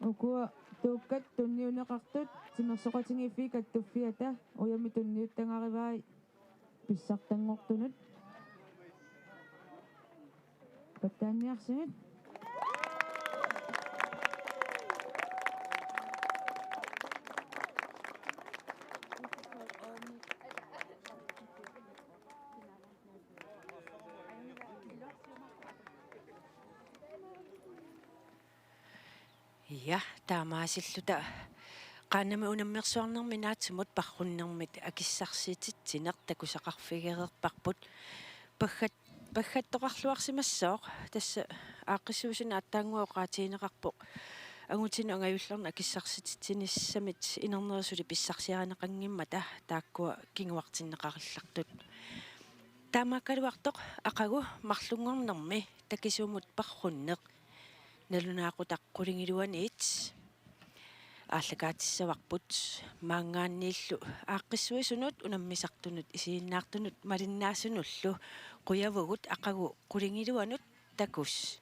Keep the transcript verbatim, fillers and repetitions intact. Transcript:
Ukua tuukkat tunniunneqartut timersoqatigiiffiit kattuffiata ujami tunniuttagarivai pissartanngortunut. Pattaanniarsigit. Ja, taamaasilluta qaannami unammersuarnermi naatsumut parrunnermit akissarsititsineq takusaqarfigereerparput. Paggat-, paggattoqarluarsimassooq, tassa aaqqissuussineq aatsaannguaq oqaatigineqarpoq angutinut angajullerni akissarsititsinissamit inernerit suli pissarsiarineqanngimmata taakkua kinguartinneqarillartut. Taamaakkaluartoq aqagu marlunngornermi takisuumut parrunneq nalunaaqutaq qulingiluaniit aallakaatissavarput, maanngaanniillu aaqqissuisunut unammisartunut isiginnaartunut malinnaasunullu qujavugut aqagu qulingiluanut takuss.